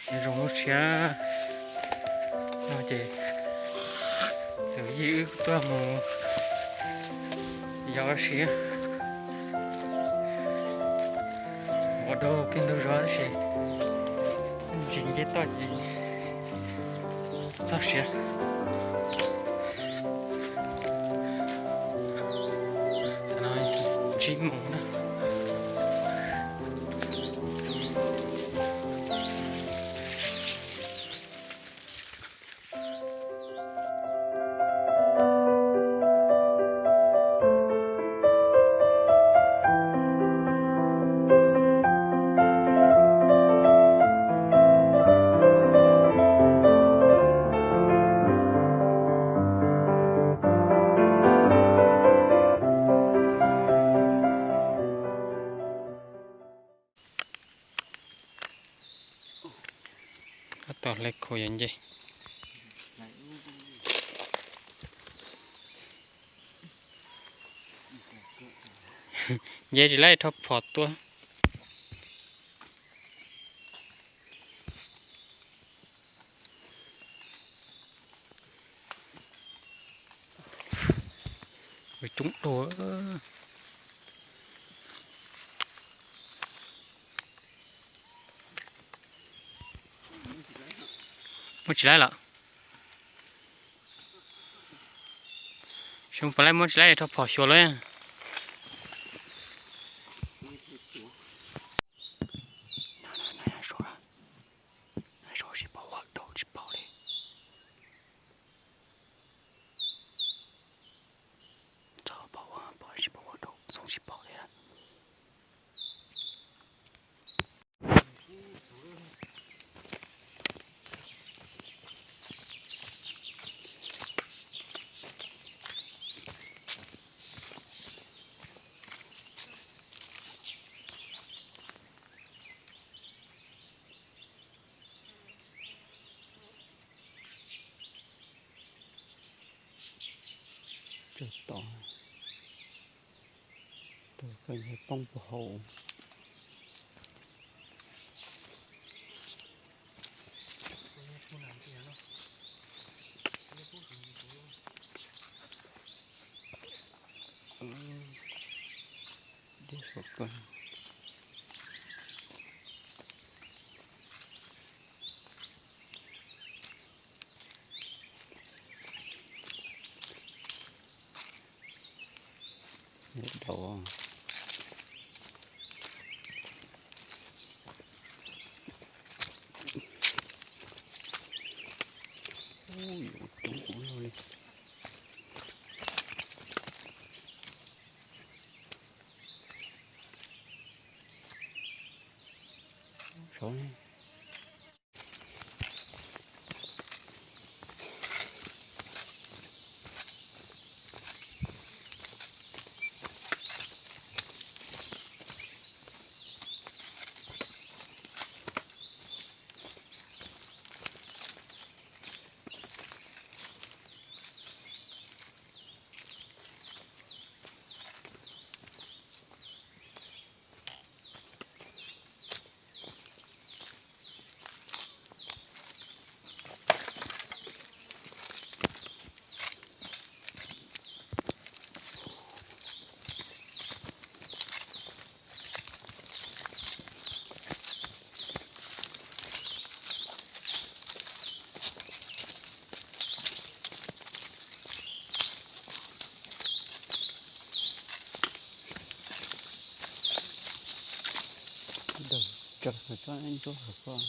Zoo lub siab no ces tus yij wb tuaj mus yos siab ua dua kiag ntug zos tab sis ntsis nce toj ces txog siav. Tam no tsib moos na. Tab tom hle khu yuav nce. Nce tsis laib rho phom tuaj. Coob dua. Muab tsis laib lawm. Xyoo puas laib muab tsis laib rho phom xyuas lawm. Sib pom ua dau tsis pom li. Txog pom ua pom tsis pom ua dau txhoov tsis pom li. Cog tod, tus koj nyiag poob puag hauv. Dej suav kawg. Dau. Ub, yuav coob ua luaj li. Saud. Dawm tsawv tsob ntsuab hauv koj.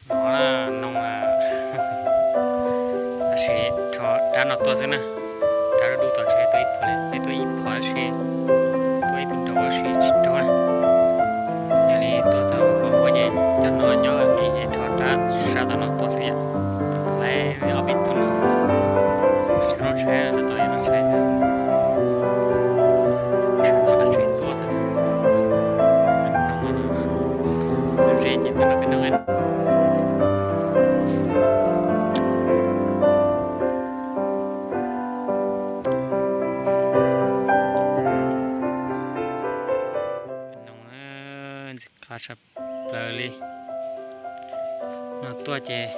No na, no na. Tab sis rho rab no tuaj xwb na. Rab du du tom ntshe tuaj ib phom li, peb tuaj ib phom tab sis tuaj ib tug daus tab sis tsis raug na. Yog li tuaj txog pos huab ces cov no nyob li ces rho rab sab tom no tuaj xwb yom. Lawv ob peb tug no tsis tau noj tshaib, tab tom yuav noj tshaib xwb. Sab tom dab tsi tuaj xwb. Ze ces tuaj nrog peb noj. Noo na, ntxim qab tshaj plaws li. No tuaj ces,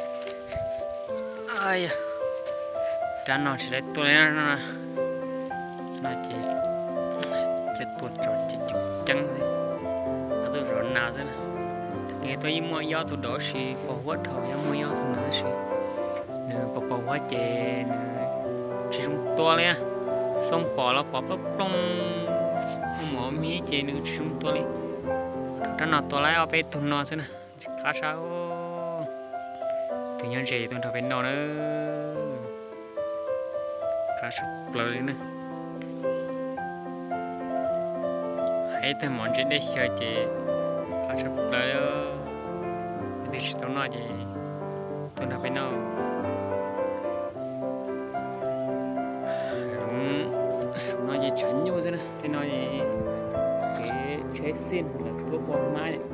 rab no tsis tau tuaj li no. No ces cov tuaj tso ces ceeb ceeb xwb, qab tuaj zov nas xwb na. Nws tuaj yeej muaj ib ob tug daus sis pos huab dhau, yeej muaj ib ob tug nas tab sis nws pos pos huab ces nws tsis zoo tua li. Xoo pom los pom plooj plooj, muaj mov mib ces nws tsis zoo tua li. Rab no tua laib ob peb tug no xwb na, ntxim qab sab. Tus nyob ze tus nrog peb noj na, qab tshaj plaws li na. Hais ib tag mov ntse dej xyaw ces qab tshaj plaws. Leej twg tsis tau noj ces tuaj nrog peb noj. Zoov no ces tshav nyuj xwb na, tej no kev tsheb xij lawv tuaj pua hmab yom.